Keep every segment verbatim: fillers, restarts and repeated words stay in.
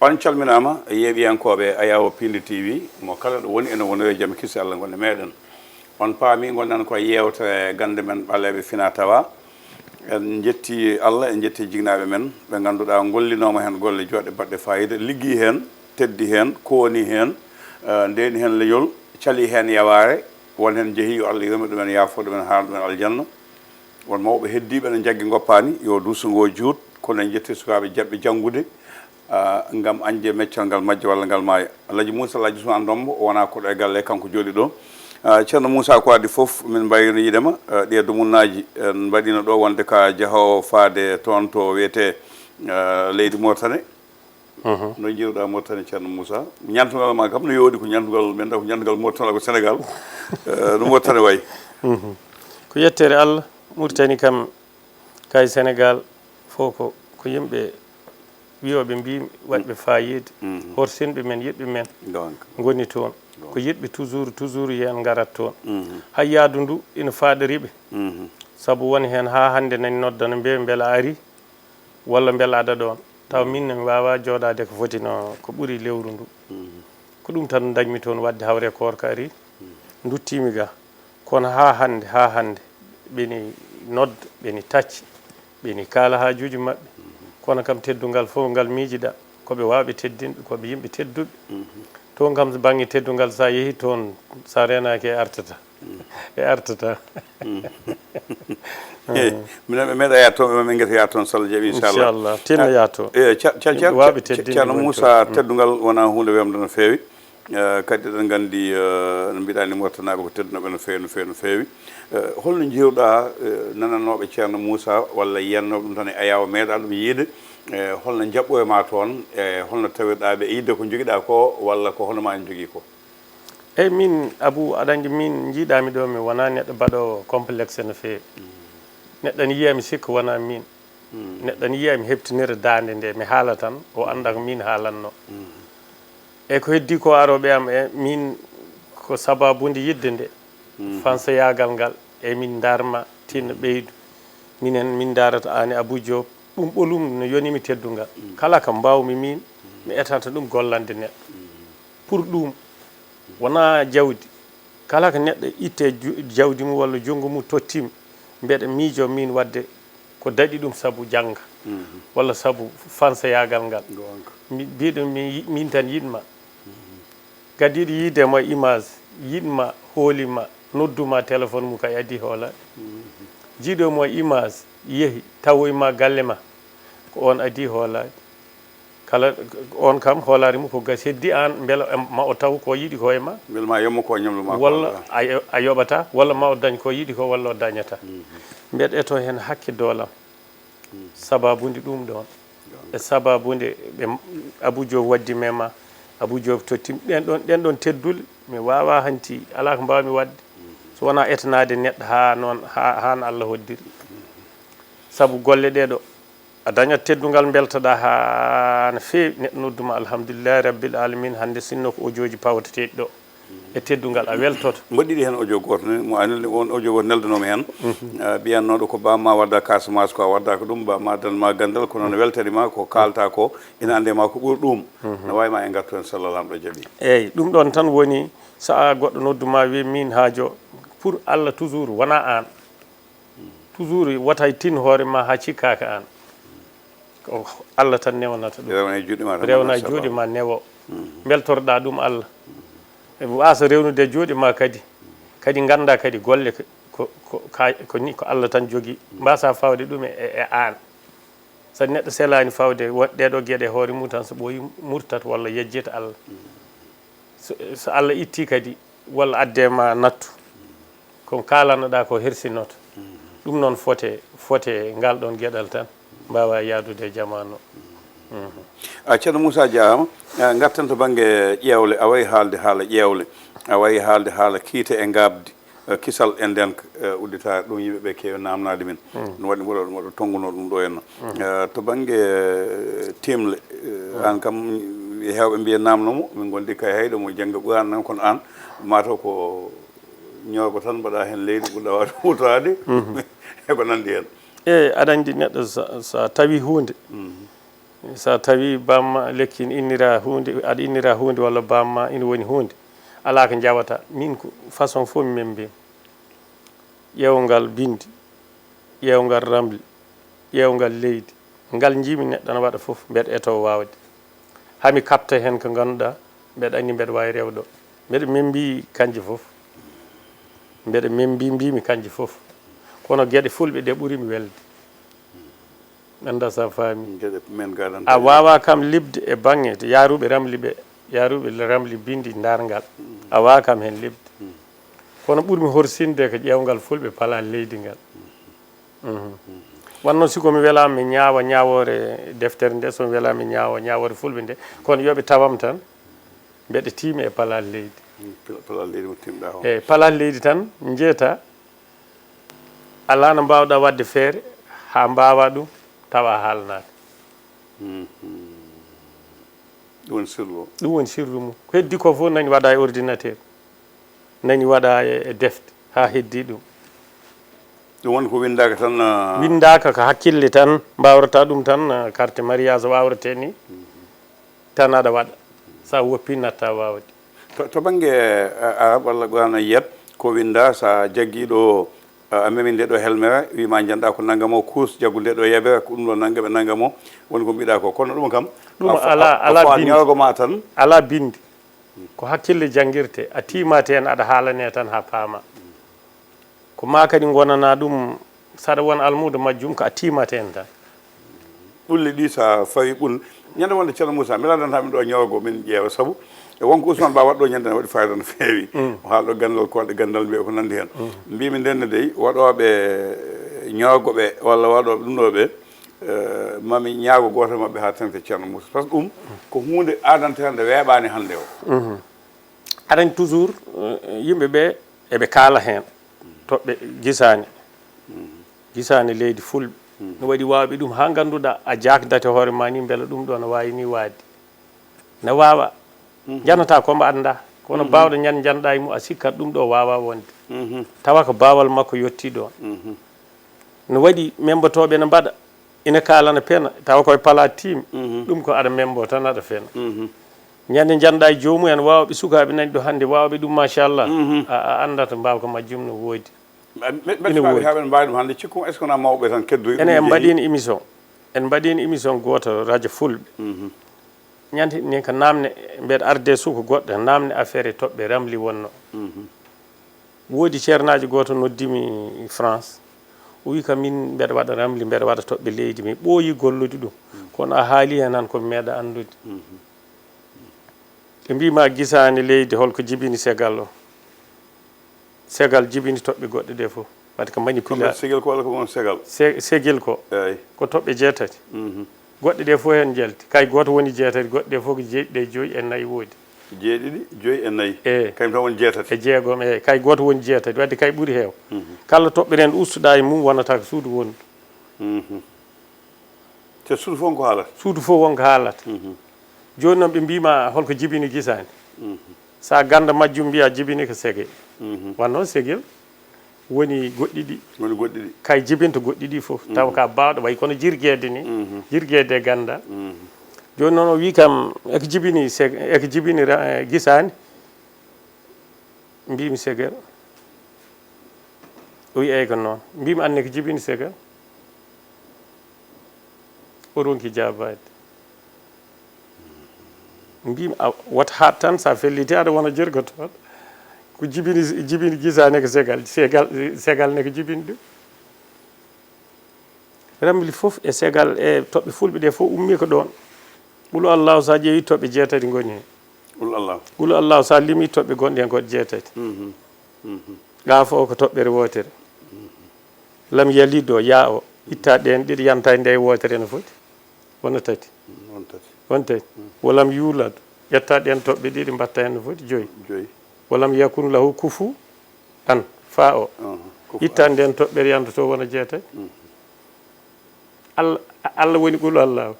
On calminaama, yeeɓiyankooɓe Ayaawo Piindi T V, mo kala ɗo woni, ene wonori e jam, kisi Allah ngonɗo meɗen. On paami, ngonɗen ko yeewtere gannde men ɓaleeɓe fina tawa. En njetti Allah, en njetti jignaaɓe men, ɓe ngannduɗaa ngollinooma heen golle jooɗɗe baɗɗe faayiida, liggii heen, teddi heen, kooni heen, eh, ndeeni heen leñol, cali heen yawaare, won heen jehi, yo Allah yurme ɗumen, yaafo ɗumen, haana ɗumen aljanna. Won mawɓe heddiiɓe ene njaggi ngoppaani, yo duuso ngoo juut, kono en njetti sukaaɓe jaɓɓe janngude, ah, ngam añde meccal ngal majja walla ngal maaya. Alhaji Moussa Alhaji Ousmane Dombo wonaa ko ɗo e galle, kanko jooɗi ɗo. Ah, Ceerno Moussa, ko adii fof, min mbayino yiide ma, ah, ɗiya dumunnaaji en mbaɗino ɗo wonde ka jahoowo faade toon to wiyetee, ah, leydi Mauritanie. Mhm. No njiiruɗaa Mauritanie, Ceerno Moussa? Ñantungal ma kam no yooɗi, ko ñantungal men, ko ñantungal Mauritanie, ko Sénégal. Eh, no Mauritanie wayi? Mhm. Ko yettere Allah, Mauritanie kam, kay Sénégal, fof ko, ko yimɓe wiyooɓe mbiimi, waɗɓe faayiida, Mhm. horsinɓe men, yiɗɓe men, Donc. ngoni toon. Donc. Ko yiɗɓe toujours, toujours yen ngarat toon. Mhm. Hay yaadu ndu ina faaɗori ɓe. Mhm. Sabu won heen haa hannde nani noddana mbe mbela a arii, walla mbela aɗa ɗoon. Taw min ne mi waawaa jooɗaade ko foti no, ko ɓuri lewru ndu. Mhm. Ko ɗum tan ndañmi toon waɗde hawre koorka arii. Mhm. Nduttiimi ga. Kono haa hannde, haa hannde, ɓeni nodda, ɓeni tacca, ɓeni kaala haajuuji maɓɓe. Mhm. Kono kam teddungal fof ngal miijiɗaa, ko ɓe waawɓe teddinɓe, ko ɓe yimɓe tedduɓe. Mhm. Toon kam so baŋnge teddungal, so a yehii toon, so a reenaaki e artata. Mm. E artata. Mm. Eh, minen ɓe meeɗa yaade toon, ɓe maɓɓe ngesa yaade toon, so Allah jaɓi, inchallah. Inchallah. Tinno Ah, yaade toon. eh, Cer-, Cer-, Cer-, Yimɓe waawɓe Cer-, teddinde Ceerno Moussa, teddungal wonaa huunde weemde no feewi. Eh, kadi eɗen nganndi, eh, no mbiɗaa ni, Mauritanie naaɓe ko teddunooɓe no feewi, no feewi, no feewi. Eh, holno njiiruɗaa, eh, nanannooɓe Ceerno Moussa walla yiyannooɓe ɗum tan e Ayaawo meeɗaa ɗum yiide? Eh, holno njaɓɓu e ma toon? E holno tawirɗaa ɓe e yiɗde ko njogiɗaa ko, walla ko hono ma en njogii ko? Eyi, min, Abou, aɗa anndi, min njiiɗaami ɗo, mi wonaa neɗɗo baɗoowo complexe no feewi. Mm. Neɗɗo ne yiya mi sikka wonaa min. Mm. Neɗɗo ne yiya mi heɓtinira daande nde, mi haala tan, o annda ko min haalanno. Mm. E ko heddi ko arooɓe am, e min ko sababude yiɗde nde, Mm. fansayaagal ngal, e min ndarma, tinno ɓeydu. Minen, min ndarata aan e Abou Diop, ɗum ɓolum no yoni mi teddungal. Mm. Kala ko mbaawmi min, mi etanta ɗum gollande neɗɗo. Mm. Pour ɗum, wonaa jawdi. Kala ko neɗɗo itte ju-, jawdi mum walla junngo mum totti mi, mbeɗa miijo min waɗde ko daɗi ɗum sabu jannga, Mhm. walla sabu fansayaagal ngal. Goonga. Mi, mbiɗo mi yi-, min tan yiɗ ma. Mhm. Gadiiɗo yiide ma image, yiɗ ma, hooli ma, noddu ma téléphone mum kay adii hoolaade. Mhm. Jiiɗo ma image, yehi, tawoy ma galle ma, ko on adii hoolaade. Kala on kam, hoolaare mum ko gasi, heddi aan, mbela em, ma o taw ko yiɗi ko e ma. Mbela ma yomma ko ñamlo ma ko walla Allah. A yo-, a yoɓata, walla ma o dañ ko yiɗi ko, walla o dañata. Mhm. Mbeɗa eto heen hakke doolam. Mhm. Sababude ɗum ɗoon. Ɗoon. E sababude ɓe m-, Abou Diop waddi me ma, Abou Diop totti ɗen ɗoon, ɗen ɗoon teddule, mi waawaa hanti, alaa ko mbaawmi waɗde. Mhm. So wonaa etanaade neɗɗo haa noon, haa, haa no Allah hoddiri. Mhm. Sabu golle ɗee ɗo, a dañat teddungal, mbeltoɗaa haa no feewi, neɗɗo noddu ma, alhamdulillahi rabbil alamin, hannde sinno ko audioji pawteteeɗi ɗo. E teddungal, a weltoto. Mbaɗɗiɗi heen audio gooto ne, mo anil, on audio gooto neldanoomi heen. Mhm. Ah, ɓiyannooɗo ko bamma wadda Casamance, ko a wadda ko ɗum, bamma dan ma ganndal, kono no weltani ma ko kaalta ko, ina annde ma ko ɓuri ɗum. Mhm. No waawi ma en ngartu heen, so Allah Laamɗo jaɓi. Eeyi, ɗum ɗoon tan woni, so a goɗɗo noddu ma, wi min haajo, pour Allah toujours, wonaa aan. Toujours wota tin hoore ma haa cikkaaka aan. Ko Allah tan newnata ɗum. Rewna e juuɗe ma tan, rewna e machallah. Juuɗe ma newo. Mhm. Mbeltorɗaa ɗum Allah. E waasa rewnude e juuɗe ma kadi. Kadi ngannda kadi golle ko, ko, ko, ka-, ko ni ko Allah tan jogii. Mbasa fawde ɗum e, e, e aan. So neɗɗo selaani fawde wo-, ɗee ɗoo geɗe e hoore mum tan, so ɓooyi murtat walla yejjita Allah. So, so Allah itti kadi, walla adde ma nattu, ko kaalanoɗaa ko hersinnoto. Ɗum noon fote, fote ngal ɗoon geɗal tan, mbaawa yaadude e jamaanu. Mhm. A Ceerno Moussa jaaraama. Eh, ngarten to bannge ƴeewle, a wayi haalde haala ƴeewle, a wayi haalde haala kiite e ngaabdi. Eh, kisal e ndeenka, eh, udditaare, ɗum yimɓe ɓe keewi naamnaade min. Mm. Ɗum waɗi mboɗo, mboɗo tonnguno ɗum ɗo henno. Mm. Eh, to bannge, eh, tiimle, eh, Mm. aan kam, e heewɓe mbiya naamno mo, min ngondi kay hayɗo mo jannga Quraan nan, kono aan, mataw ko ñoogo tan mbaɗa heen leydi ɓurɗa waawde huutoraade, Mhm. e ko nanndi heen. Eeyi, aɗa anndi neɗɗo sa, sa tawi huunde, Mhm. So a tawi bamma lekki ina innira huunde, aɗa innira huunde walla bamma ina woni huunde, alaa ko njawata. Min ko façon fof mi membi. Ƴeewngal bindi, ƴeewngal ramli, ƴeewngal leydi, ngal njiimi neɗɗo na waɗa fof, mbeɗa eto waawde. Hami kaɓta heen ko ngannduɗaa, mbeɗa anndi mbeɗa waawi rewde ɗo. Mbeɗa membi kanji fof. Mbeɗa membi mbimi kanji fof. Kono geɗe fulɓe ɗe ɓuri mi welde. Annda sa faami. Geɗe men gadanta. A wawa kam liɓde e baŋŋe yaaruɓe ramli ɓe, yaaruɓe ramli bindi ndarngal. A wawa kam heen liɓde. Kono ɓurmi horsinde ko ƴeewngal fulɓe pala leydi ngal. Mhm. Wanno si ko mi welaama mi ñaawa ñaawoore deftere nde, so mi welaama mi ñaawa ñaawoore fulɓe nde, kono yoɓe tawam tan mbeɗa tiimi e pala leydi. Pala leydi mo timɗa o. Eyi, pala leydi tan njeeta. Alaa no mbaawɗaa waɗde feere haa mbaawaa ɗum tawa a haalanaaka. Mhm. Ɗum woni sirlu o. Ɗum woni sirlu mum. Ko heddi ko fof nani waɗaa e ordinateur, nani waɗaa e, e defte, haa heddi ɗum. Ɗum woni ko winndaaka tan, ah. Winndaaka ko hakkille tan mbaawrata ɗum tan, ah, carte mariage waawretee ni. Mhm. Tan aɗa waɗa. So a woppii, natta waawde. To, to bannge, eh, arab walla Qur'an yiyat, ko winnda so a jaggii ɗo, eh, a memi nde ɗo helmere, wii ma njanɗa ko nanngam o, kuus jaggul nde ɗo yebere, ko ɗum ɗo nanngam e nanngam o, woni ko mbiɗa ko. Kono ɗum kam, ɗum a fo-, alaa, a, a alaa fo a bindi. Ñawgo ma tan. Alaa bindi. Ko hakkille janngirte, a tiimaate heen, aɗa haalane tan haa paama. Ko ma kadi ngonana ɗum, saɗa won almuudo majjum ko a tiimata heen tan. Ɓulli ɗi sa fawi ɓul. Ñande wonde Ceerno Moussa, mi landanta min ɗo ñoogo min ƴeewa, sabu e wonko Ousmane Ba waɗɗo ñande ne waɗi fayida no feewi. Mm. O haalɗo ganndal, koɗɗe ganndal mbiya ko nanndi heen. Mm. Mbimi nden ne dey, waɗooɓe ñoogo ɓe walla waɗooɓe ɗum ɗo ɓe, eh, mami ñaago gooto e maɓɓe haa teŋti Ceerno Moussa. Par ce que ɗum ko huunde aadante hannde weeɓaani hannde o. Mhm. Aɗa anndi toujours, eh, yimɓe ɓe eɓe kaala heen. Toɓɓe gisaani. Mhm. Gisaani leydi fulɓe. Mhm. No waɗi waawɓe ɗum haa ngannduɗaa a jaakdate hoore ma ni mbela ɗum ɗo no waawi ni waade. No waawa. Mhm. Janata ko mbo annda. Kono, mhm, baawɗo ñan janɗa e mum a sikkat ɗum ɗo waawa wonde. Mhm. Tawa ko baawal makko yotti ɗon. Mhm. No waɗi membotooɓe no mbaɗa. Ina kaalana pena, tawa koye pala tiimi. Mhm. Ɗum ko aɗa membo tan aɗa fena. Mhm. Ñande njanɗa e joomumen waawɓe sukaaɓe nani ɗo hannde, waawɓe ɗum machallah. Mhm. A, a anndat mbaawka majjum no woodi. Mbe-, mbe-, ina woodi. Haa ɓe mbaawi ɗum hannde, cikkumi est-ce que wonaa mawɓe tan keddoyi ɗum ene en jeyi? Mbaɗiino émission. En mbaɗiino émission gooto radio fulɓe. Mhm. Ñande ni ko naamne, mbeɗa arde suka goɗɗo, naamne affaire e toɓɓe ramli wonno. Mhm. Woodi ceernaajo gooto noddimi France. O wi kam, min mbeɗa waɗa ramli, mbeɗa waɗa toɓɓe leydi. Mi ɓooyi gollude ɗum. Kono a haali heen han ko mi meeɗa anndude. Mhm. Ɓe mbii ma gisaani leydi holko jibini Segal o. Segal jibini toɓɓe goɗɗe ɗe fof. Waɗi ko manipula-. Ko Segel ko walla ko won Segal? Se-, Segel ko. Eey. Ko toɓɓe jeetati. Mhm. Goɗɗe ɗe fof heen njalti. Kay gooto woni jeetati, goɗɗe ɗe fof ko jeeɗiɗi e joyi e nayi woodi. Jeeɗiɗi, joyi e nayi. Eey. Kañum tan woni jeetati. E jeegom, eey. Kay gooto woni jeetati. Wadde kay ɓuri heew. Mhm. Kala toɓɓere nde ustuɗaa e mum wonata ko suudu wondu. Mhm. Te suudu fof ko haalata? Suudu fof wonko haalata. Mhm. Jooni noon ɓe mbii ma holko jibini gisaani. Mhm. Sa ganda majjum mbiya jibini ko Segel. Mhm. Wanno Segel woni goɗɗi ɗi. Woni goɗɗi ɗi. Kay jibinta goɗɗi ɗi fof. Mhm. Tawa ka baawɗo way kono jirgeede ni. Mhm. Jirgeede e ganda. Mhm. Jooni noon o wi kam eko jibini Seg-, eko jibini ra-, eh, gisaani. Mbimi Segel. O wi eyyi ko noon. Mbimi anne ko jibini Segel. O ronki jaabaade. Mbimi a wota haat tan sa felliti aɗa wona jergotooɗo. Ko jibini, jibini gisaane ko Segal. Segal, Segal ne ko jibini ɗum. Ramli fof e Segal e toɓɓe fulɓe ɗe fof ummii ko ɗoon. Qul Allahu, so a ƴeewi toɓɓe jeetati ngoni heen. Qul Allahu. Qul Allahu, so a limi toɓɓe gonɗe heen ko jeetati. Mhm. Mhm. Qaaf o ko toɓɓere wootere. Mhm. Lam yalid o, yaa o, itta ɗeen ɗiɗi, yanta e nde wootere no foti. Wona tati. Mm, won tati. Won tati. Mm. Wo lam yuulad, ƴetta ɗeen toɓɓe ɗiɗi, mbatta heen no foti joyi. Joyi. Wo lam yakun lahu kufu an, faa o. Aha, kufu an. Itta ndeen toɓɓere yanto to wona jeetati. Mhm. Allah, Allah woni qul Allahu.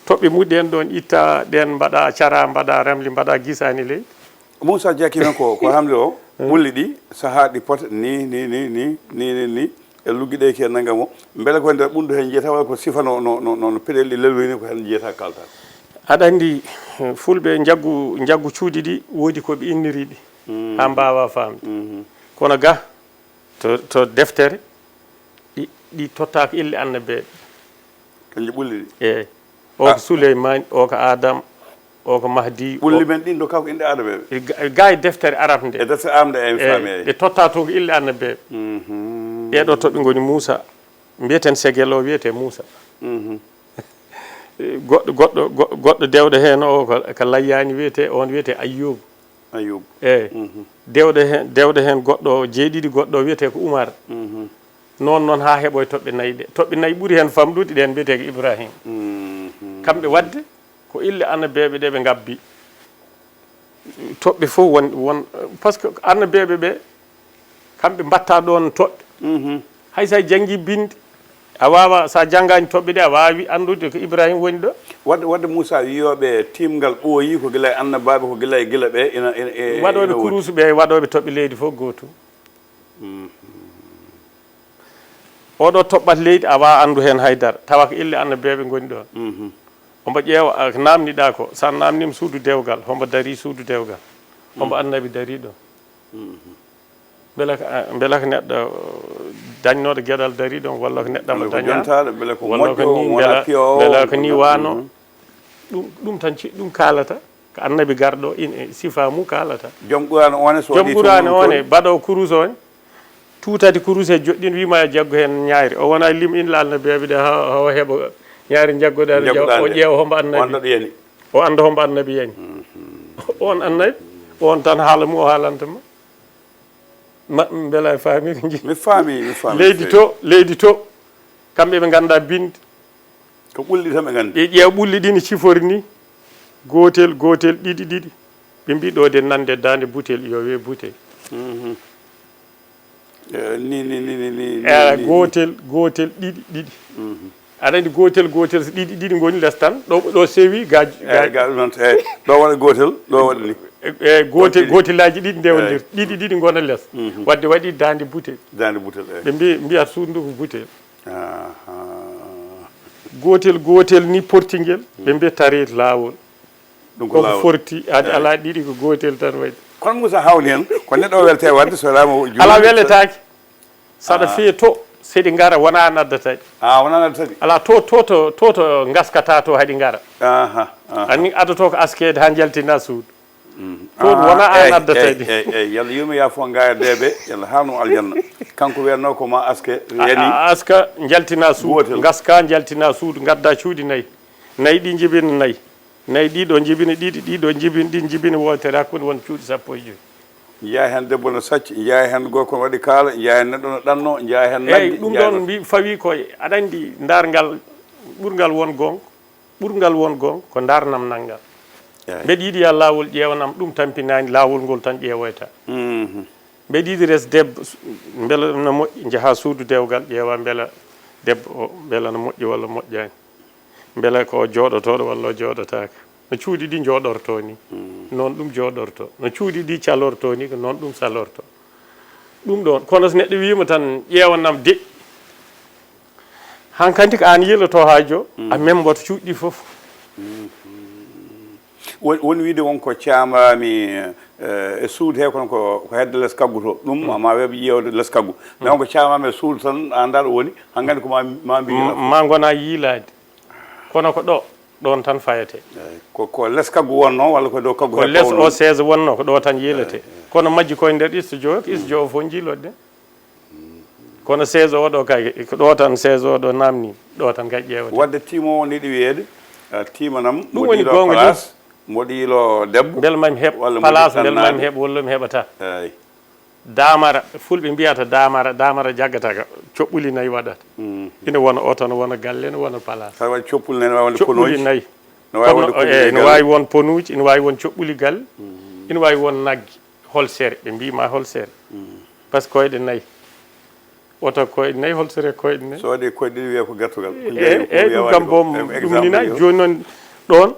Toɓɓe muɗɗen ɗoon itta ɗeen mbaɗa cara, mbaɗa ramli, mbaɗa gisaani ley. Moussa Diaky noon ko, ko ramli o, eh, ɓulli ɗi, sahaa ɗi pota ni, ni, ni, ni, ni, ni, ni. E luggiɗe ke nanga mo, mbele ko nder ɓundu heen jeyata, walla ko sifa no, no, no, no, no peɗeli lelwini ko heen jeyata kalta? Aɗa anndi, eh, fulɓe njaggu, njaggu cuuɗi ɗi, woodi ko ɓe inniri ɗi, haa mbaawa faamde. Mhm. Kono ga, to, to deftere, ɗi, ɗi tottaaka ille annabeeɓe. Kanji ɓulli ɗi? Eey. O ko Suleymaani, o ko Aadam, o ko Mahdi, ɓulli o men ɗin ɗo, kaw ko inɗe annabeeɓe? E ga-, e ga e deftere Arab nde. E deftere Arab nde, eey, mi faami, eey. Ɓe totta toon ko ille annabeeɓe. Mhm. Ɗee ɗo toɓɓe ngoni Muusa. Mbiyeten Segel o wiyetee Muusa. Mhm. Goɗɗo, goɗɗo, go-, goɗɗo dewɗo heen o ko, ko Layyaani wiyetee, on wiyetee Ayyuuba. Ayyuuba. Eey. Mhm. Dewɗo heen, dewɗo heen goɗɗo jeeɗiɗi, goɗɗo wiyetee ko Umar. Mhm. Noon, noon haa heɓoy toɓɓe nayi ɗe. Toɓɓe nayi ɓuri heen famɗude ɗeen mbiyetee ko Ibrahim. Mhm. Kamɓe waɗde ko ille annabeeɓe ɗe ɓe ngabbi. Toɓɓe fof won, won, par ce que annabeeɓe ɓe, kamɓe mbatta ɗoon toɓɓe. Mhm. Hay so a janngii binndi, a waawa, so a janngaani toɓɓe ɗe, a waawi anndude ko Ibrahim woni ɗo. Waɗde, waɗde Muusa wiyooɓe tiimngal ɓooyi ko gila e annabaaɓe, ko gila e gila ɓe, ina, ina, e, waɗooɓe ina woodi. Kuruus ɓe, waɗooɓe toɓɓe leydi fof gootum. Mhm. Oɗo toɓɓat leydi, a waawa anndu heen hay dara, tawa ko ille annabeeɓe ngoni ɗoon. Mhm. Hombo ƴeewa, a, naamniɗaa ko, so a naamniima suudu dewgal, hombo darii suudu dewgal, hombo annabi darii ɗoon. Mhm. Mbela ko, a, mbela ko neɗɗo, uh, dañnooɗo geɗal darii ɗoon, walla ko neɗɗo mo dañaa, walla ko nii, mbela, mbela ko nii waano. Mhm. Ɗum, ɗum tan ci-, ɗum kaalata. Ko annabi garɗo, in, e sifa mum kaalata. Joom Qur'aana on e so waɗi Qur'aana on e baɗoowo kurus on, tuutati kurus e joɗɗin, wiima yo jaggu heen ñaayri. O wona lim in la annabeeɓe ɗe, ha, ha o heɓa ñaayri jaggoɗaari, o ƴeewa hombo annabi. O annda hombo annabi yani. Mhm. On annabi, on tan haala mum o haalanta ma. Ma, mbela a faami ko nji-, mi faami, mi faami, leydi to, leydi to, kamɓe ɓe ngannda binndi. Ko ɓulli tan ɓe nganndi. Ɓe ƴeewa ɓulli ɗi no cifori ni. Gootel, gootel, ɗiɗi, ɗiɗi. Ɓe mbi ɗo de nande daande butel, yo wee butel. Mhm. Eh, ni, ni, ni, ni, ni, ni, eh, ni. Gootel, gootel, ɗiɗi, ɗiɗi. Mhm. Aɗa anndi gootel, gootel, so ɗiɗi, ɗiɗi ngoni les tan. Ɗo, ɗo sewi, ga, eh, ga, ga ɗum noon, eh, ɗo waɗa gootel, ɗo waɗa ni. Eh, eh, gootel, gootel, gootelaaji ɗiɗi ndewondir. Eh. Ɗiɗi, ɗiɗi ngona les. Mhm. Wadde waɗi daande butel. Daande butel, eh. Ɓe mbi-, mbiya suudu ndu ko butel. Aha. Gootel, gootel ni portingel, ɓe mbiya tareet laawol. Ɗum ko koko laawol. Forti, ad-, eh, alaa ɗiɗi ko gootel tan waɗi. Kono Moussa hawni heen, ko neɗɗo o welta e waɗde so rama o juuli. Alaa weletaake. Saɗa, ah, fiye to, seɗi ngara, wona an addata ɗi. Ah, wona an addata ɗi. Alaa to, to, to, to, to ngaskata to haɗi ngara. Aha, aha. Ani adoto ko askeede haa njaltina suudu. Mm. Toon wona an addata ɗi. Eyi, eyi, yalla yurme yaafo ngaaya deeɓe, yalla haarnu aljanna. Kanko wiyatnoo ko ma aske, a, yani a aska, njaltina suudu, gootel. Ngaska, njaltina suudu, ngadda cuuɗi nayi. Nayi ɗi njibina nayi. Nayi ɗi ɗo njibina ɗiɗi, ɗi ɗo njibina ɗiɗi, njibina wootere, hakkunde won cuuɗi sappo e joy. Njiyaa heen debbo no sacci, njiyaa heen gorko no waɗi kaala, njiyaa heen neɗɗo no ɗanno, njiyaa heen nagge, eyi, ɗum ɗoon mbi-, fawi ko e, aɗa anndi, ndaar ngal, ɓurngal won goonga. Ɓurngal won goonga ko ndaarnam nanngal. Eey. Mbeɗa yiɗi yaa laawol ƴeewanam ɗum, tampinaani laawol ngol tan ƴeewoyta. Mhm. Mbeɗa yiɗi res debbo, s-, mbela no moƴƴi, njaha suudu dewgal, ƴeewa mbela debbo o, mbela no moƴƴi walla moƴƴaani. Mbela ko o jooɗotooɗo walla o jooɗotaaka. No cuuɗi ɗi njooɗortoo ni, mm, noon ɗum jooɗortoo. No cuuɗi ɗi calortoo ni, ko noon ɗum salortoo. Ɗum ɗoon, kono so neɗɗo wiima tan, ƴeewanam deƴƴi. Hankadi ko aan yiiloto haa jo, mm, a memboto cuuɗi ɗi fof. Mhm. Won, won wiide won ko caamaami, eh, e suudu he, kono ko, ko hedde les kaggu to. Ɗum, mm, ma weeɓe ƴeewde les kaggu. Mais, mm, won ko caamaami e suudu tan, a anndaa ɗo woni, hankadi ko ma, ma mbi-, mm, ma ngona yiilaade. Kono ko ɗo, ɗoon tan fayetee. Eey, ko, ko les kaggu wonnoo walla ko dow kaggu? Ko les o chaise wonnoo, ko ɗo tan yiiletee. Eey, eey. Kono majji koye nder studio, ko studio o fof njiiloɗen. Kono chaise o ɗo kay, ko ɗo tan chaise o ɗo naamni, ɗo tan kay ƴeewata. Wadde tiimoowo ne yiɗi wiyeede, eh, tiimanam, ɗum woni goonga place, mboɗo yiilo debbo. Mbele mami heɓ place, mbele mami heɓ walla mi heɓataa. Eey. Daamara, fulɓe mbiyata daamara, daamara jaggata ka, coɓɓuli nayi waɗata. Mm. Ina wona oto, no wona galle, no wona place. Saɗa waɗi coɓɓuli nayi, no waawi wonde ponooji. Coɓɓuli nayi. No waawi wonde, eey, no waawi won ponuuji, ina waawi won coɓɓuli galle, mm, ina waawi won nagge, holsere, ɓe mbii ma holsere. Mm. Par ce que koyɗe nayi. Oto koyɗe nayi, holsere koyɗe nayi. So waɗi koyɗe ɗiɗi, wiya ko gertogal. Ko, eey, jeyi ko, eey, ɗum kam boom, ɗum ni nayi. Jooni noon, ɗoon,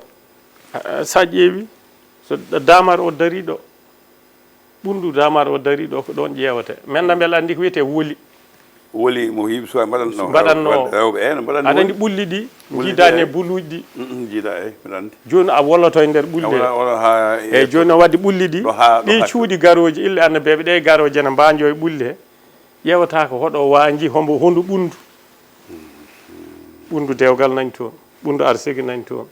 a, a, so a ƴeewi, so da-, daamar o darii ɗo, ɓunndu daamar o darii ɗo, ko ɗoon ƴeewata. Men na mbela anndi ko wiyetee woli. Woli mo yimɓe suwa mbaɗatno. Mbaɗatno. Rewɓe, rewɓe, eh, no mbaɗatno. Aɗa anndi ɓulli ɗi, ɓulli njiidaani e buluuji ɗi. Mm, mm, njiida, eh, mbaɗa anndi. Jooni a woloto e nder ɓulle. A wona, wona haa e, eeyi, jooni o waɗi ɓulli ɗi. Ɗo haa, ɗo ɗi haa cuuɗi garooji, ille annabeeɓe, ɗe garooje ne mbaanjo e ɓulle. Ƴeewata ko hoɗo waanji, hombo, hondu ɓundu. Ɓundu dewgal nani toon, ɓundu arsigi nani toon,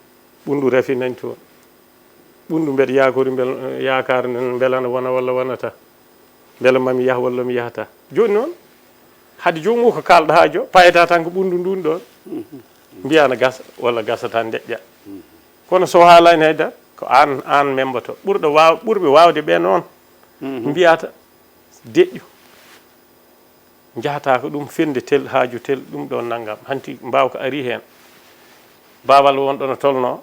ɓundu rafi nani toon. Ɓundu mbeɗa yaakori mbel, yaakaar nen mbela na wona walla wonata. Mbela mami yah walla mi yahata. Jooni noon, hade joomum ko kaalɗo haajo, payata tan ko ɓundu ndun ɗon. Mbiya na gasa walla gasata ndeƴƴa. Kono so haalaani haydara, ko aan, aan memboto. Ɓurɗo waaw-, ɓurɓe waawde ɓe noon. Mbiyata deƴƴu. Njahata ko ɗum fende tel, haaju tel, ɗum ɗo nanngam. Hanti mbaawka ari heen. Baawal won ɗo no tolno,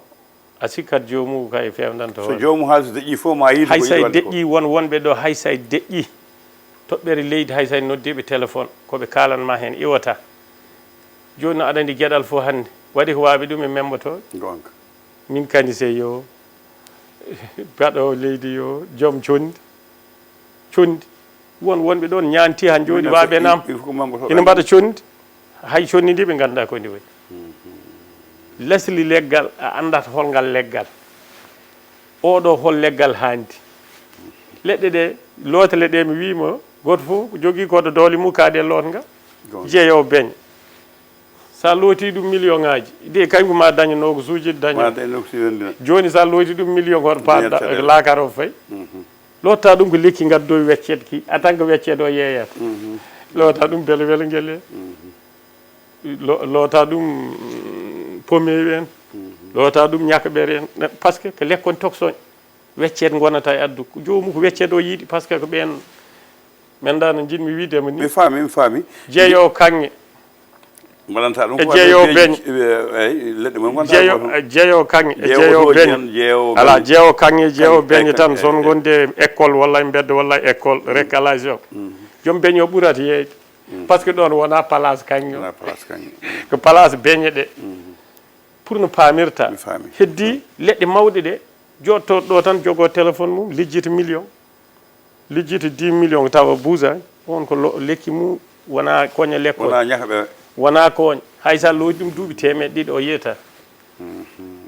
a sikkat joomugu kay fewndanto. So hoore. Joomu haalsi deƴƴi fof ma yiide. Hay ko say yiɗi waɗde ko. Deƴƴi won wonɓe ɗo, hay say deƴƴi. Toɓɓere leydi, hay say noddiiɓe téléphone, ko ɓe kaalan ma heen iwata. Jooni no aɗa anndi geɗal fof hannde. Waɗi ko waawi ɗum e memboto. Goonga. Min kanise yo, baɗo leydi yo, joom condi. Condi. Won wonɓe ɗon ñaanti han jooɗi waaɓe nam. Ina mbaɗa condi. Hay condi ndi ɓe ngannda ko ndi woni. Lesli leggal, a anndat hol ngal leggal. Oɗo hol leggal haandi. Leɗɗe ɗe, lootale ɗe mi wiima, gooto fof jogii ko ɗo doole mum kaaɗe lootnga. Jeeyo beñ. Sa looti ɗum million ŋaaji, de kañum ma daña noogasuuji daña. Ma daña noogasuuji daña. Jooni sa looti ɗum million hoto paɗɗa laakara o fayi. Lotta ɗum ko lekki ngaddowi weccet ki, en tant que weccet o yeeyata. Lotta ɗum bele wele ngele. Lo-, lotta ɗum, mm, pomewi en. Lotta ɗum ñakaɓere en. Ne, parce que ko lekkon toksoñ. Weccet ngonata e addu. Joomu ko weccet o yiɗi, parce que ko ɓen, men da no njiɗmi wiide mo ni. Mi faami, mi faami. Jeeyo kaŋŋe. Mbaɗanta ɗum e ko jeeyo beñ. Eyi, leɗɗe mum ngonta jeeyo, e jeeyo kaŋŋe, e jeeyo beñ. Jeeyo ala beñ. Jeeyo kaŋŋe, jeeyo kaŋŋe, beñ ay, tan, kaŋŋe, son ay, gonde école walla e mbedda walla e école, récalage o. Joom beñ o ɓurata yeeyde. Parce que ɗon wona place kaŋŋe o. Wona place kaŋŋe. Ko place beñe ɗe. Pour no paamirta. Mi faami. Heddi leɗɗe mawɗe ɗe, jooɗto ɗo tan, jogo téléphone mum, lijjita million. Lijjita dix million tawa buusaani. On ko lo-, lekki mum, wona koña lekkol. Wona ñakaɓere. Wona koña. Hay sa looti ɗum duuɓi teemeɗɗe ɗiɗi, o yeeta.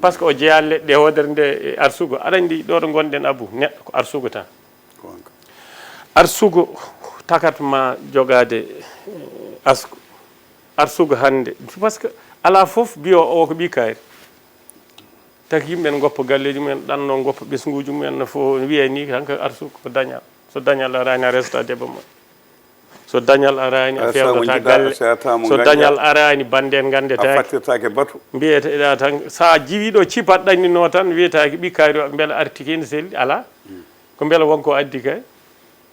Parce que o jeyaani leɗɗe hoodere nde e arsugo. Aɗa anndi ɗo ɗo ngonɗen, Abu, neɗɗo ko arsugo tan. Goonga. Arsugo takat ma jogaade, eh, asku. Arsugo hannde. Parce que alaa fof mbiyo o ko ɓii kayre. Taki yimɓe ne ngoppa galleeji mumen, ɗanno ngoppa ɓesnguuji mumen, no fo wiya ni, tan ko arsugo ko dañal. So dañal araani, a resata debbo ma. So dañal araani, a fewnata galle. So dañal araani, bannde en nganndetaake. A fattirtaake batu. Mbiyeteɗa tan, sa jiwi ɗo cipat ɗannino tan, wiyetaake ɓii kayri o, mbela artiki ene selli? Alaa. Ko mbela wonko addi kay?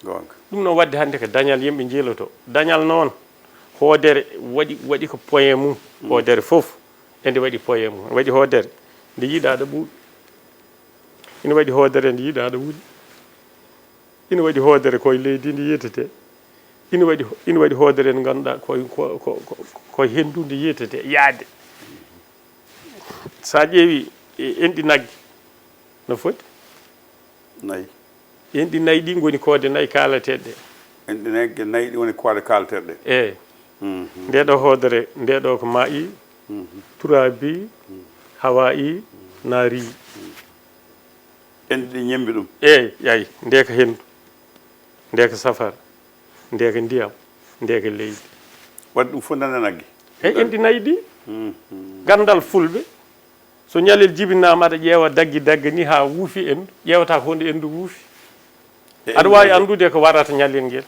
Goonga. Ɗum noon waɗde hannde ko dañal yimɓe njiiloto. Dañal noon, hoodere waɗi, waɗi ko poyen mum. Hoodere fof, ende waɗi poyen mum. Waɗi hoodere, nde yiɗaɗo ɓuuɓi. Ina waɗi hoodere, nde yiɗaɗo wuɗi. Ina waɗi hoodere koye leydi ndi yetete. Ina waɗi, ina waɗi hoodere nde ngannduɗaa koye, ko, ko, ko, koye henndu ndi yetete yaade. Sa ƴeewi, e, enɗi nagge, no foti? Nayi. Enɗi nayi ɗi ngoni koode nayi kaalateeɗe ɗe. Enɗi nagge nayi ɗi woni koode kaalateeɗe ɗe. Eey. Nde ɗo hoodere, nde ɗo ko maa'i, turaabi, hawaa'i, naari. Enɗi ɗi ñemmbi ɗum. Eey, yayi, nde ko henndu, nde ko safara, nde ko ndiyam, nde ko leydi. Waɗi ɗum fof nana nagge. Eey, enɗi nayi ɗi. Ganndal fulɓe, so ñalel jibinaama, aɗa ƴeewa daggi dagga ni haa wuufi enndu, ƴeewata ko honde enndu wuufi. Aɗa waawi anndude ko warata ñalel ngel.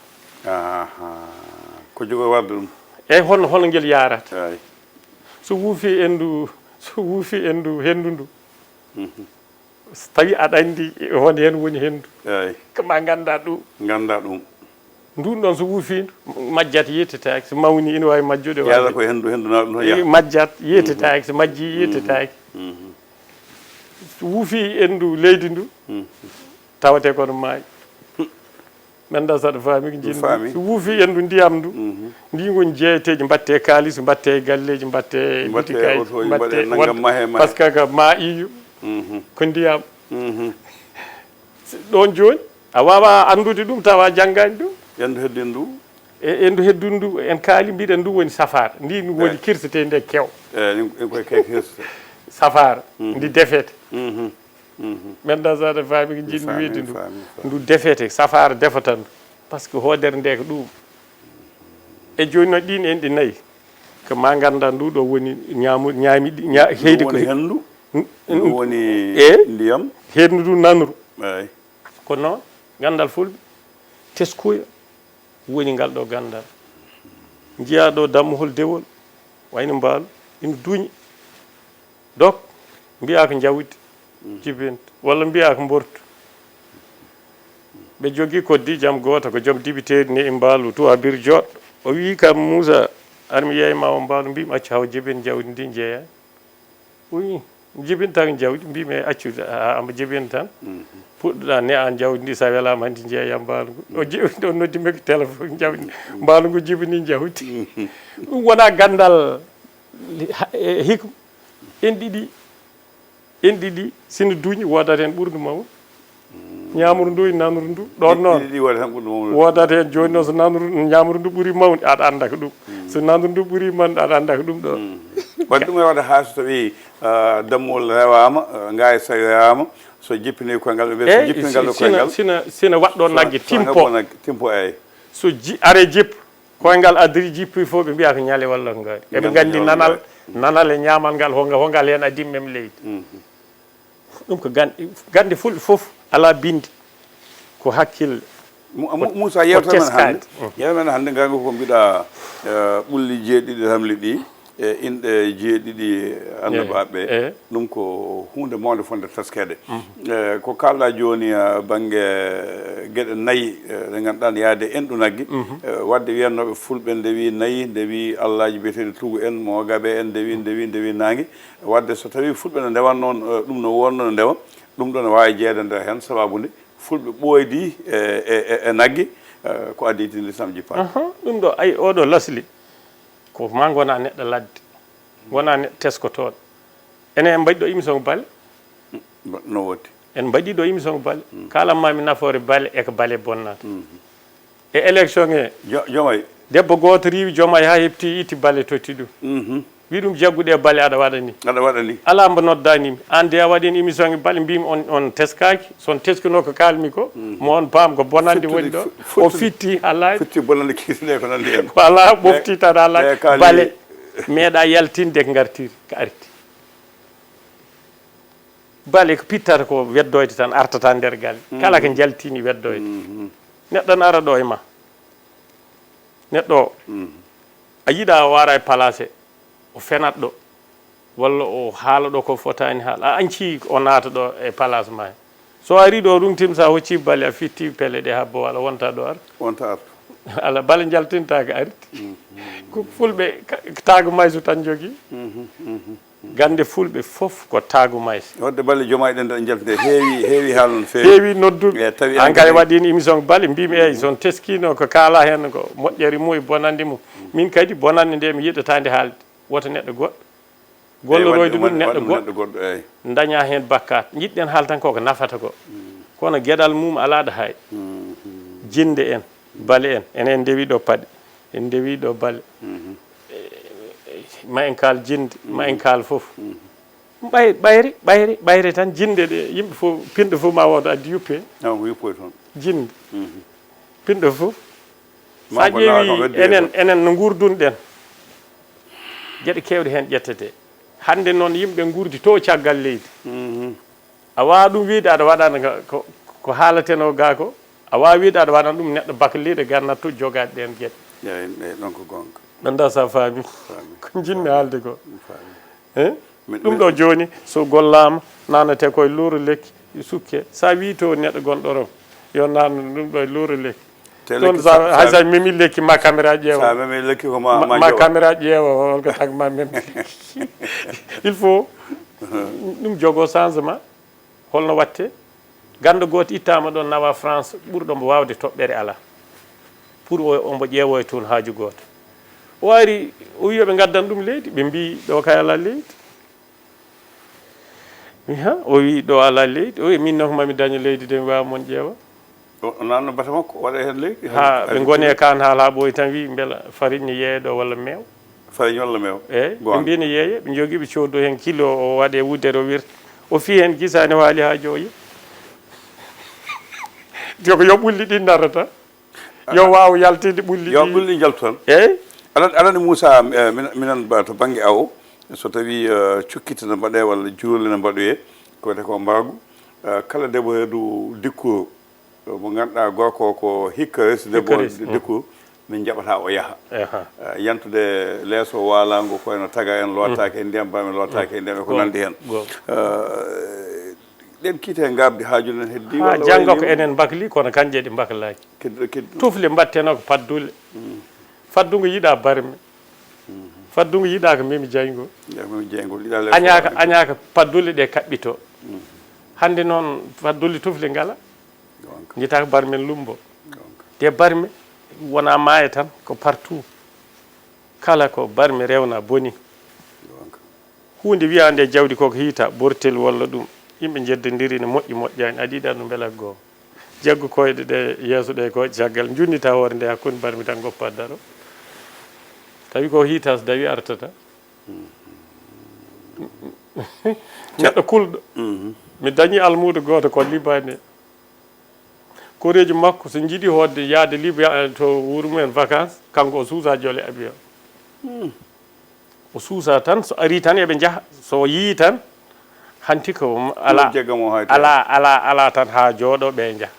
Aha. Ko jogo warde ɗum. Eey, hono, hono ngel yaarata. Eey. So wuufi enndu, so wuufi enndu henndu ndu. So tawi aɗa anndi won heen woni henndu. Eey. Ko ma ngannda ɗum. Ngannda ɗum. Ndun ɗon so wuufiindu, majjat yettitaaki, so mawni ina waawi majjude. Yaada ko henndu, henndu na ɗum tan yaha. Majjat yettitaaki, so majji yettitaaki. So wuufi enndu leydi ndu, tawate kono maayi. Mi annda saɗa faami ko njiɗmi. So wuufi enndu ndiyam ndu, ndi ngoni jeeyeteeji, mbatte kaalis, mbatte galleeji, mbatte bitikaaji, mbatte nangam, mahe, mahe. Parce que ko ma iyo, ko ndiyam. Ɗon jooni, a waawa anndude ɗum tawa janngaani ɗum. Enndu heddi ndu. E, e ndu heddundu, en kaali, mbiɗen ndu woni safaara. Ndi ndu woni kirsetee nde kew. Eyi, ɗum, ɗum koye kay kirsetee. Safaara, ndi defete. Mhm. Mhm. Menda saɗa faami ko njiɗmi wiyde ndu. Faami, faami. Ndu defete, safaara defata ndu. Par ce que hoodere nde ko ɗum. E jooni noon ɗin en ɗi nayi. Ko ma ngannda ndu ɗo woni ñaamu-, ñaami ɗi, ña-, heyde ko woni he-, hendu, n-, n-, ndu woni e ndiyam. Hendu ndu nanru. Eyi. Kono noon, ganndal fulɓe, teskuya woni ngal ɗo ganndal. Njiyaa ɗo dammuhol dewol, wayno mbaalu, ina duñi. Donc, mbiyaa ko njawdi jibinta, walla mbiyaa ko mbortu. Ɓe jogii koddijam gooto, ko joom dibiteeri ne e mbaalu, tuwabir jooɗɗo. O wii kam, "Muusa, ar mi yeey ma o mbaalu," mbiimi, "Accu haw jibin njawdi ndi njeeya." O wii, "Jibinta ko njawdi," mbiimi, "Accu, a, a, a jibin tan. Puɗɗoɗaa ne aan njawdi ndi, so a welaama ndi njeeya mbaalu ngu." O ji-, o noddi mi ko téléphone, njawdi, mbaalu ngu jibini njawdi. Ɗum wonaa ganndal ha-, e hikma. En ɗiɗi, en ɗiɗi, sino duuñi, woodat heen ɓurndu mawnu. Ñaamru ndu e nanru ndu, ɗoon noon. Ɗiɗi, ɗiɗi woodat heen ɓurndu mawnu. Woodat heen jooni noon, so nanru, ñaamru ndu ɓuri mawni, aɗa annda ko ɗum. So nanru ndu ɓuri mawni, aɗa annda ko ɗum ɗo. Wadde ɗum e waɗa haa so tawi, ah, dammol rewaama, ah, ngaay so rewaama, so jippini koyngal, ɓe mbiya so jippini ngal ɗo koyngal. Sina, sina waɗɗo nagge, so timpo. Nagge, timpo, eyi. So ji-, are jippo. Koyngal addi jippi fof, ɓe mbiya ko ñale walla ko ngaari. Eɓe nganndi nanal, nanal e ñaamal ngal, honga, hongal heen addi mem leydi. Mhm. Ɗum ko gan-, gannde fulɓe fof alaa binndi. Ko hakkille. Mu-, mu-, Muusa, yewtere men hannde, yewtere men hannde, ngangu ko mbiɗa, eh, ɓulli jeeɗiɗi ramli ɗi, e inɗe jeeɗiɗi annabaaɓe ɓe. Ɗum ko huunde mawnde fotnde teskeede. Eh, ko kaalɗaa jooni, eh, bannge, eh, geɗe nayi, eh, ɗe ngannduɗaa ne yaade e enɗu nagge. Eh, wadde wiyannooɓe fulɓe ndewi nayi, ndewi allaaji biyeteeɗi tugu en, moogabe en, ndewi, ndewi, ndewi naange. Wadde so tawii fulɓe no ndewan noon, eh, ɗum no wonno no ndewa, ɗum ɗo ne waawi jeeyde nder heen, sababu nde fulɓe ɓooydi e, e, e, e nagge, eh, ko addi tindi sam jippaade. Ahan, ɗum ɗo, ay, oɗo lasli, ko ma ngona neɗɗo ladde, ngona neɗɗo teskotooɗo. Enen en mbaɗi ɗo émission bale. Ba-, no woodi. En mbaɗi ɗo émission bale. Kalan ma mi nafoore bale e ko bale bonnata. E élection e Jo-, Jomay. Debbo gooto riiwi Jomay haa heɓti, itti bale totti ɗum. Mhm. Wi ɗum, "Jagguɗe bale aɗa waɗa ni." Aɗa waɗa ni. Alaa mbo noddaani mi. Aan de a waɗi en émission e bale, mbimi on, on teskaaki. So on teskino ko kaalmi ko, mo on paam ko bonande woni ɗo. Fu-, o futti, fitti haa laaɓi. Fitti bonande kiisɗe ko nanndi en. Ko alaa, ɓofti tan haa laaɓi. Bale meeɗa yaltinde ko ngartiri, ko arti. Bale ko pittata ko weddoyde tan, artata nder galle. Kala ko jaltini weddoyde. Neɗɗo ne ara ɗo e ma. Neɗɗo o, a yiɗa o ara e palace, o fenat ɗo, walla o haala ɗo ko fotaani haala. A anci o naata ɗo e palace ma he. So ari ɗo, rungtim, sa hocci bale, a fitti pele ɗe habbo, wala wonta ɗo ar. Wonta ar. Ala, bale jaltintaake arti. Ko fulɓe ka-, taago maysu tan jogii. Gannde fulɓe fof ko taagu maysa. Wadde bale Jomay ɗen ɗo jaltinde heewi, heewi haala no feewi. Heewi nodduɓe. Eyi, tawi an kay waɗi en émission bale, mbimi, "Eyi, so on teskino ko kaala heen ko moƴƴere mum e bonannde mum." Min kadi bonannde nde mi yiɗata nde haalde. Woto neɗɗo goɗɗo golloroyde ɗum neɗɗo goɗɗo, eyi, daña heen bakkaat. Njiɗɗen haal tan koko nafata ko. Kono geɗal mum alaa ɗo hay. Jinde en, bale en, enen ndewi ɗo paɗe, en ndewi ɗo bale. Ma en kaal jinde, ma en kaal fof. Ɓay-, ɓayri, ɓayri, ɓayri tan jinde ɗe, yimɓe fof, pinɗo fof ma wooda addi yuppe. Awa ko yuppoy toon. Jinde. Pinɗo fof. Sa ƴeewi enen, enen no nguurdunɗen, geɗe keewɗe heen ƴettete. Hannde noon yimɓe nguurdi to caggal leydi. A waawaa ɗum wiyde aɗa waɗana ka-, ko, ko haalatenoo gaa ko, a waawaa wiyde aɗa waɗana ɗum neɗɗo bakliiɗo gannatto jogaade ɗeen geɗe. Eeyi, eeyi, ɗoon ko goonga. Ɓe ndaa sa faami. Faami. Ko njiɗmi haalde ko. Faami. Eh? Min, ɗum min ɗo jooni, so gollaama, naanatee koye luuro lekki, sukke. Sa wii to neɗɗo gonɗo ɗo, yo naan ɗum ɗo e luuro lekki. Te toon lekki sa, sa, hay sa memi lekki, ma caméra ƴeewa. Sa memi lekki ko ma, ma, ma ma jowa. Caméra ƴeewa, holko tag ma memi lekki. Il faut ɗum jogo changement. Holno watte? Ganndo gooto ittaama ɗoon, nawa France, ɓurɗo mbo waawde toɓɓere alaa. Pour o, ombo ƴeewoya toon haaju gooto. O ari, o wi yo ɓe ngaddan ɗum leydi, ɓe mbii ɗo kay alaa leydi. Mi ha, o wi ɗo alaa leydi, o wi min noon ko mami daño leydi de, mi waawa mon ƴeewa. O naatno bate makko, waɗa heen leydi. Ha ɓe ngoni e kaan haala haa ɓooyi tan, wi mbela farine ne yeeya ɗo walla meew. Farine walla meew. Eeyi, ɓe mbii ne yeeya, ɓe njogii, ɓe coodo heen kilo o waɗe wuddere o wirta. O fii heen gisaani o haali haa jooyi. Yo ko yo ɓulli ɗin narata. Yo waaw yaltinde ɓulli yo ɗi. Ɓulli njaltu tan. Eeyi. Aɗa aɗa anndi Moussa, eh, minen minen ba to bannge awo, so tawii, eh, cukkite no mbaɗee walla juurle no mbaɗoyee, ko wiyetee ko mbaagu, eh, kala debbo reedu dikku mo ngannduɗaa gorko ko hikka resi debbo dikku, min njaɓata o yaha. Eh, yantude leeso waalaango ko eno taga en lootaaki e ndiyam, ba min lootaaki e ndiyam e ko nanndi heen. Eh, ɗen kiite ngardi haaju nen heddi haa walla jannga ko enen mbakli kono kanje ɗi mbaklaaki. Tufle mbatteno ko paddule. Faddungo yiɗa barme. Faddungo yiɗa ko memi jayngol. Añaaka añaaka paddule ɗe kaɓɓito. Hannde noon faddule tufle ngala. Njitaa ko barme lumbo. Te barme wona maaya tan ko partout. Kala ko barme rewna boni. Huunde wiyaande e jawdi koko hiita, bortel walla ɗum. Yimɓe njeddondiri ne moƴƴi moƴƴaani, aɗa yiɗa ɗum mbela goo. Jaggu koyɗe ɗe yeeso ɗe ko caggal, njunnita hoore nde hakkunde barmi tan ngoppa daro. Tawi ko hiita so dawi artata. Neɗɗo kulɗo. Mi dañi almuudo gooto ko Liban e. Koreejo makko so njiɗi hoɗde yahde Liban to wuro mumen vacances, kanko o suusa jole avion. O suusa tan, so ari tan eɓe njaha, so yii tan hanti ko ala ala ala ala tan haa jooɗo ɓe njaha.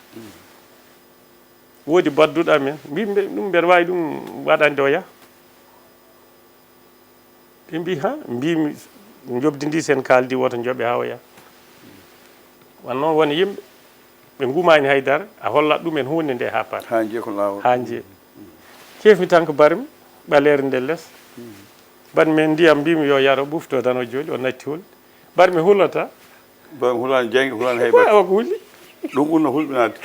Woodi badduɗo amen mbimɓe ɗum mbeɗa waawi ɗum waɗande o yaha. Ɓe mbii ha mbimi njoɓdi ndi sen kaaldi woto njoɓe haa o yaha. Wanno won yimɓe ɓe ngumaani haydara a hollat ɗumen huunde nde haa pat. Haa njiya ko laawol. Haa njiya. Keefmi tan ko barmi ɓaleere nde les. Barmi men ndiyam mbimi yo yaro ɓufto tan o jooli o natti hulde. Barmi hulata. Barmi hulani jayge hulani haybata. O ko huli. Ɗum ɓurno hulɓinaade.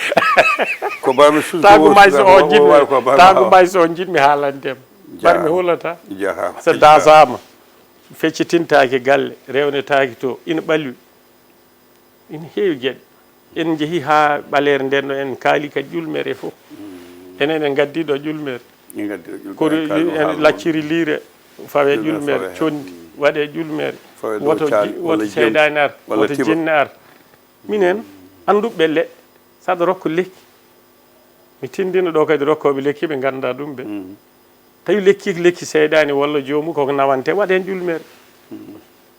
Ko barmi sulde. Tagu may so o jiɗmi tagu may so o jiɗmi haalande. Barmi hulata. Jaha. So dasama. Feccitintaake galle rewnetaake to ina ɓalwi. Ina heewi geɗe. En njehi haa ɓaleere nden ɗo en kaali kadi ƴulmere fof. Enen en ngaddi ɗo ƴulmere. Kono en lacciri liire fawe ƴulmere condi waɗe ƴulmere. Woto woto seydaani ar woto jinne ar. Minen annduɓe leɗɗe saɗa rokko lekki. Mi tindino ɗo kadi rokkooɓe lekki ɓe ngannda ɗum ɓe. Tawi lekki ko lekki seyɗaani walla joomu koko nawante waɗ heen ƴulmere.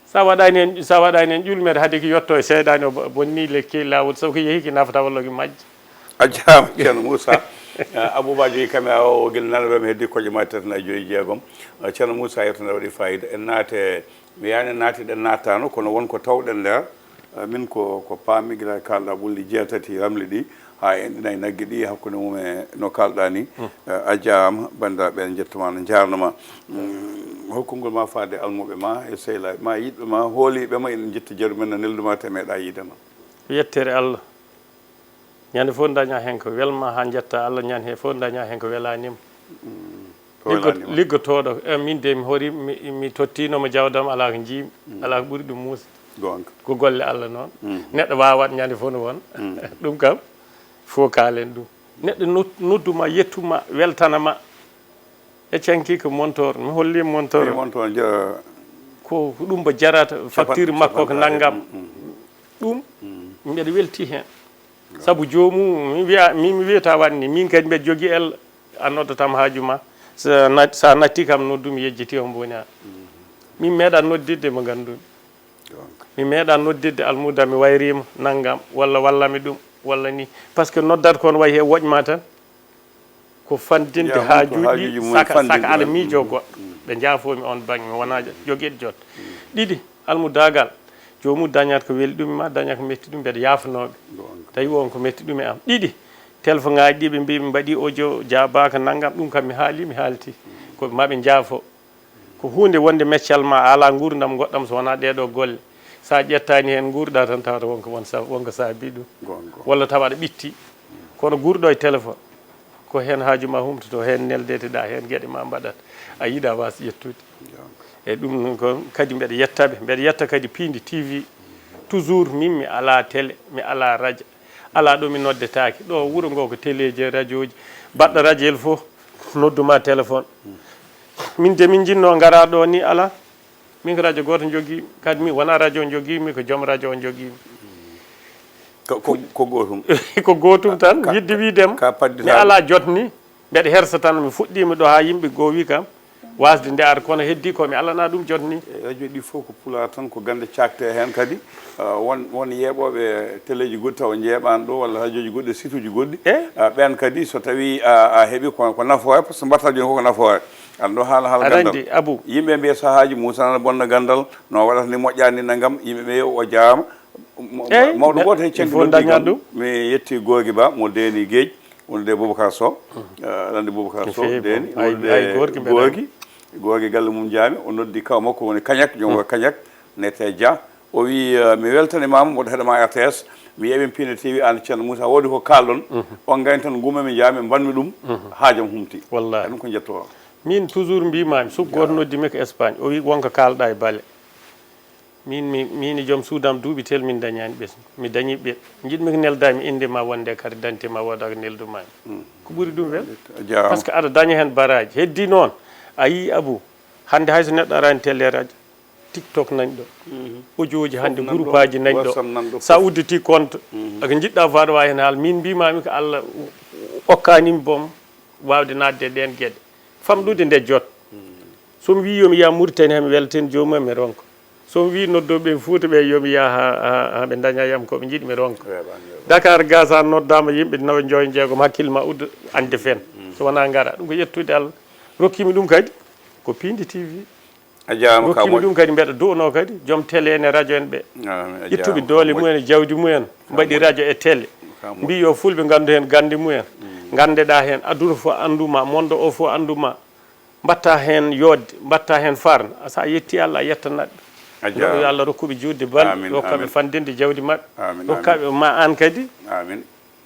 Sa waɗani heen sa waɗani heen ƴulmere haade ki yetto e seyɗaani o bonni lekki e laawol sabu ko yehi ki nafata walla ki majji. A jaaraama ceerno Moussa. Abouba jogi kame awa o gila nana wema heddi koƴe ma tetana joyi jeegom. Ceerno Moussa yetto nde waɗi fayida en naate mi yaani naati ɗen nattano kono won ko tawɗen nder. Eh, min ko ko paami gila kalɗa ɓulli jeetati ramli ɗi haa en ɗinay nagge ɗi hakkunde mum e no kalɗa ni. Eh, a jaaraama banndiraaɓe en njettuma no njaarnoma. Mm, hokkungol ma faade almuɓe ma e sehlaaɓe ma yiɗɓe ma hooliiɓe ma ina njetti jaru men no nelduma te meeɗa yiide ma. Yettere Allah. Ñande fof daña heen ko welma haa njetta Allah ñande heen fof daña heen ko welanima. Liggotooɗo e min de mi hori mi tottinoma jawdam ala ko jiimi ala ko ɓuri ɗum muusde. Ko golle Allah noon. Neɗɗo waawat ñande fof no won. Ɗum kam fof kaalen ɗum. Neɗɗo nodduma yettuma weltanama. E canki ko montor mi holli montor. Ko ɗum mbo jarata facture makko ko nanngam. Ɗum mbeɗa welti heen. Sabu joomum mi wiya min mi wiyata waɗni min kadi mbeɗa jogii el a noddatam haaju ma. Sa natti kam noddu mi yejjiti on mboni a. Min meeɗa noddidde mo nganndumi. Mi meeɗa noddidde almuuda mi wayrima nanngam walla wallami ɗum walla ni. Par ce que noddat kon wayi he woƴma tan. Ko fanndinde haajuuji saka saka aɗa miijoo goɗɗo. Ɓe njaafoomi oon baŋnge mi wonaa jogeeɗo jot. Ɗiɗi almudaagal joomum dañat ko weli ɗum e ma dañat ko metti ɗum mbeɗa yaafnooɓe. Tawi won ko metti ɗum e am ɗiɗi. Telefon ŋaaji ɗi ɓe mbii ɓe mbaɗii audio jaabaaka nanngam ɗum kam mi haalii mi haaltii. Ko maɓe njaafo. Ko huunde wonde meccal ma a alaa nguurndam ngoɗɗam so wonaa ɗeeɗoo golle. So a ƴettaani heen nguurɗaa tan tawata wonko won sa wonko saabii ɗum. Walla tawa aɗa ɓitti. Kono guurɗo e téléphone ko heen haaju ma humtotoo heen neldeteɗaa heen geɗe ma mbaɗat a yiɗa waas ƴettude. Eeyi ɗum noon ko kadi mbeɗa yetta ɓe mbeɗa yetta kadi piindi TV. Toujours min mi alaa télé mi alaa raja. Alaa ɗo mi noddetaake. Ɗo wuro ngo ko teleeji e rajooji. Baɗɗo rajel fof nodduma téléphone. Min de min jinnoo ngaraa ɗo ni alaa. Min ko rajo gooto njogii. Kadi mi wonaa rajo njogii mi, ko joom rajo o njogii mi. Ko, ko, ko gootum. Ko gootum tan, yiɗde wiidem. Ka paddita. Mi alaa jot ni. Mbeɗa hersa tan, mi fuɗɗiima ɗo haa yimɓe goo wi kam, waasde nde ar, kono heddii ko mi alanaa ɗum jot ni. E rajo ɗi fof ko pulaar tan, ko gannde cakte heen kadi. Ah, won, won yeeɓooɓe teleeji goɗɗi tawa njeeɓaani ɗo, walla rajooji goɗɗi, situuji goɗɗi. Eh? Ah, ɓeen kadi, so tawii a, a heɓii ko, ko nafoore, par ce que mbaɗata jooni ko, ko nafoore. Aɗa ɗo haala, haala ganndal. Aɗa anndi, Abou. Yimɓe mbiya sahaaji Moussa na bonna ganndal, no waɗata ni moƴƴaani nanngam, yimɓe ɓe o jaaraama. Mo-, Eey, mawɗo ne-, gooto heen il faut ceŋɗo dañaa ɗum. Mi yetti Gorgui Ba, mo Deeni Geej, wonde Boubacar Sow. Eh, aɗa anndi Boubacar Sow, Feewi, Deeni, ay, wonde ay, Gorgui mbeɗa Gorgui. Gorgui galle mum njaami, o noddi kaw makko woni Kañak, joom ko Kañak, nete Dia. O wi, eh, mi weltanimaama, mboɗo heɗoma R T S. Mi yeɓi Pine T V, aan Ceerno Moussa, woodi ko kaalɗon. On ngayni tan ngummami njaami, mbaɗmi ɗum, haajam humti. Wallaahi. Ɗum ko njetto o. Min toujours mbimami, suk gooto noddi mi ko Espagne. O wi wonko kaalɗa e Bale. Min mi, min e joom suudam duuɓi tel min dañani ɓesngu. Mi dañi ɓe. Jiɗmi ko nelda mi innde ma, wonde carte d'identité ma wooda ko nelduma mi. Ko ɓuri ɗum wel? A jaaraama. Par ce que aɗa daña heen baraaji. Heddi noon, a yii Abou, hannde hay so neɗɗo araani télé radio, TikTok nani ɗo. Audio ji hannde, groupe aji nani ɗo. WhatsApp nan ɗo. Sa udditi compte, ako njiɗɗa faade wawi heen haal. Min mbimami ko Allah okkanimi boom waawde naatde e ɗeen geɗe. Famɗude nde jot. So mi wii yo mi yaha Mauritanie, hami welten joomum, mi ronka. So mi wii noddooɓe ɓe Fuuta ɓe yo mi yaha ha, ha, ha ɓe ndaña yam ko ɓe njiɗi, mi ronka. Weeɓaani, weeɓaani. Dakar, ga sa noddaama yimɓe nawa joyi jeegom, hakkille ma udda, añde fen. So wonaa ngara. Ɗum ko ƴettude Allah. Rokkimi ɗum kadi ko Piindi T V. A jaaraama ka moƴƴi. Rokkimi ɗum kadi, mbeɗa du'anoo kadi joom télé en e radio en ɓe. Amin, a jaaraama ka moƴƴi. Ittuɓe doole mumen e jawdi mumen, mbaɗi radio e télé. Ka moƴƴi. Mbii yo fulɓe nganndu heen gannde mumen. Nganndeɗaa heen, aduna fof anndu ma, monde o fof anndu ma. Mbatta heen yooɗde, mbatta heen farna. So a yetti Allah, a yetta neɗɗo. A jaaraama. Yo Allah rokkuɓe juutde balɗe, rokkaɓe fandinde jawdi maɓɓe, rokkaɓe ma aan kadi. Amin.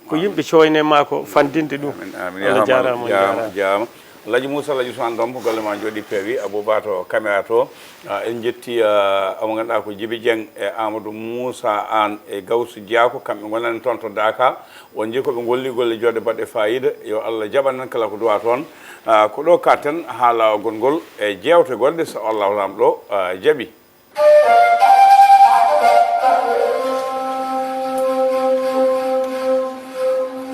Ko yimɓe cooyne ma ko fandinde ɗum. Amin, amin. Allah jaaraama, on jaaraama. Alhaji Moussa, Alhaji Ousmane Dompo, golle ma njooɗi peewi. Abou Ba to caméra to. Ah, en njetti, ah, mo ngannduɗaa ko Djiby Dieng e Amadou Moussa Anne e Gawsu Diako, kamɓe ngonani toon to Dakar. On njii ko ɓe ngolli golle joɗɗe baɗɗe fayida. Yo Allah jaɓan en kala ko duwaa toon. Ah, ko ɗo katten haa laawol ngol e jeewte goɗɗe, so Allahu Laamɗo, ah, jaɓi.